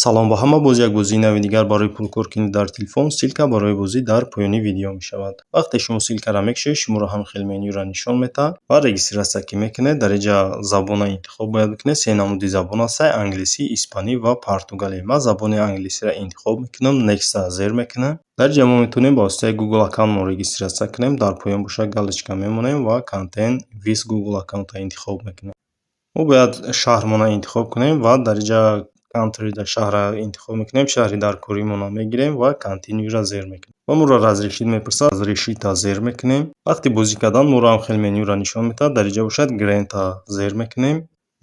Салом ба ҳама! Боз як бозии нави дигар барои пулкоркунӣ дар телефон. Ссылка барои бозӣ дар поёни видео мешавад. Вақте шумо ссылкаро мекушоед, шуморо ҳам хел менюро нишон медиҳад ва регистрация ки мекунед, дар инҷа забонро интихоб бояд бикунед. Се намуди забон ҳастад: англисӣ, испанӣ ва португалӣ. Ман забони англисиро интихоб мекунам, Next зер мекунам. Дар инҷа мо метавонем ба воситаи Google аккаунтмон регистрация кунем. Дар поён бошад, галочка мемонем ва Continue with Google аккаунтро интихоб мекунем. Мо бояд шаҳрмонро интихоб кунем ва дар инҷа country дар шаҳрро интихоб мекунем, шаҳри даркоримонро мегирем ва Continue-ро зер мекунем. Ва моро разрешить мепурсад, разрешить-а зер мекунем. Вақти бозӣ кардан моро ҳам хел менюро нишон медиҳад. Дар инҷа бошад, Grant-а зер мекунем.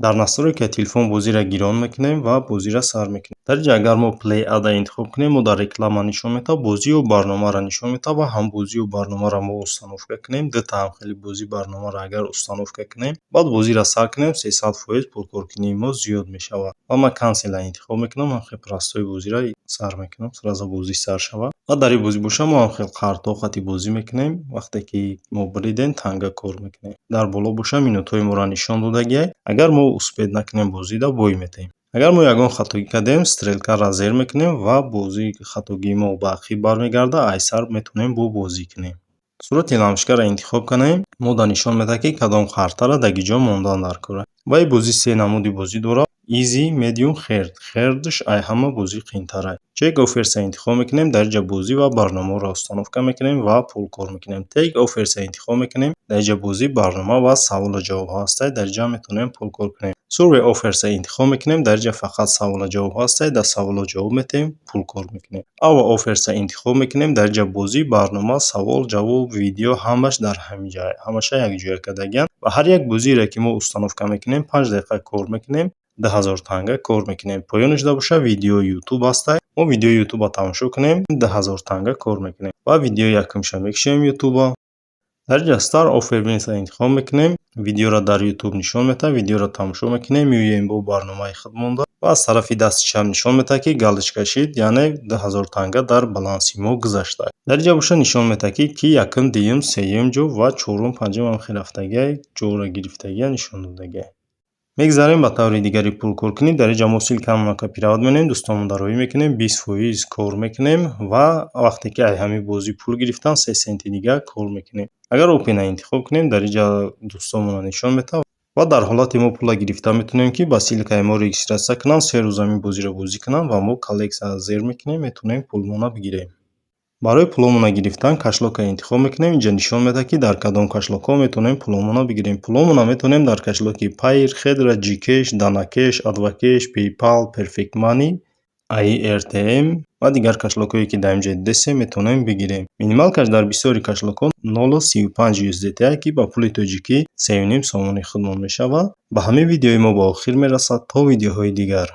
Дар настройкаи телефон бозиро гирон мекунем ва бозиро сар мекунем. Дар инҷа агар мо Play Ad-а интихоб кунем, мо дар реклама нишон медиҳад, бозию барномаро нишон медиҳад ва ҳам бозию барномаро мо установка кунем. Дута ҳам хели бозӣ барномаро агар установка кунем, баъд бозиро сар кунем, 300% пулкоркунии мо зиёд мешавад. Ва ман Cancel-а интихоб мекунам, ҳам хел простой бозиро сар мекунам, сразу бозӣ сар шавад. Ва дар ин бозӣ бошад, мо ҳам хел қартҳо қати бозӣ мекунем. Вақте ки мо буридем, танга кор мекунем. Дар боло бошад, минутҳои моро нишон додагиай. Агар мо успеть накунем, бозида бой метаҳем. Агар мо ягон хатогӣ кардем, стрелкаро зер мекунем ва бозии хатогии мо ба ақиб бармегардад, аз сар метавонем бо бозӣ кунем. Сурати лампочкаро интихоб кунем, мо да нишон медиҳад, ки кадом қартаро дар ки ҷо мондан дар кор. Ва ин бозӣ се намуди бозӣ дорад: Easy, Medium, Hard. Hard-ш ай ҳама бозӣ қиинтарай. Check Offers-а интихоб мекунем, дар инҷа бозӣ ва барномаҳоро установка мекунем ва пул кор мекунем. Take Offers-а интихоб мекунем, дар инҷа бозӣ, барнома ва саволу ҷавобҳо ҳастанд, дар инҷа метавонем пул кор кунем. Survey Offers-а интихоб мекунем, дар инҷа фақат саволу ҷавобҳо ҳастанд, дар саволу ҷавоб метаҳем, пул кор мекунем. Our Offers-а интихоб мекунем, дар инҷа бозӣ, барнома, савол, ҷавоб, видео ҳамаш дар ҳамин ҷо, ҳамаша якҷоя кардагианд ва ҳар як бозиеро, ки мо установка мекунем, 5 дақиқа кор мекунем, 2000 танга кор мекунем. Поёнаш бошад, видеои Ютуб ҳастай. Мо видеои Ютубро тамошо кунем, 2000 танга кор мекунем ва видеои якумша мекушем Ютуба. Дар инҷа Start Offer Wins-ро интихоб мекунем, видеоро дар Ютуб нишон медиҳад, видеоро тамошо мекунем, меоем бо барномаи худ монда ва аз тарафи дасти чап нишон медиҳад, ки галочка шид, яъне 2000 танга дар баланси мо гузаштааст. Дар инҷа бошад, нишон медиҳад, ки ки якум, дуюм, сеюм ҷо ва чорум, панҷум ҳам хел рафтагиай, ҷоро гирифтагия нишон додагиай. Мегзарем ба таври дигари пулкоркунӣ. Дар инҷа мо ссылкамонро копировать менем, дӯстонмон дароӣ мекунем, 20% кор мекунем ва вақте ки ай ҳамин бозӣ пул гирифтан, 3 сенти дигар кор мекунем. Агар Open-а интихоб кунем, дар инҷа дӯстонмонро нишон медиҳад ва дар ҳолате мо пулро гирифта метавонем, ки ба ссылкаи мо регистрация кунанд, 3 рӯз ҳамин бозиро бозӣ кунанд ва мо коллекция зер мекунем, метавонем пулмонро бигирем. Барои пуломонро гирифтан кошелёкро интихоб мекунем. Инҷа нишон медиҳад, ки дар кадом кошелёкҳо метавонем пуломонро бигирем. Пуломонро метавонем дар кошелёки Payeer, Хедра, Gcash, Данакеш, Адвакеш, PayPal, Perfect Money, AirTM ва дигар кошелёкҳое, ки дар инҷа дидесем, метавонем бигирем. Минималкаш дар бисёри кошелёкҳо 0,35 USDT, ки ба пули тоҷикӣ 3,5 сомони худмон мешавад. Ба ҳамин видеои мо ба охир мерасад. То видеоҳои дигар.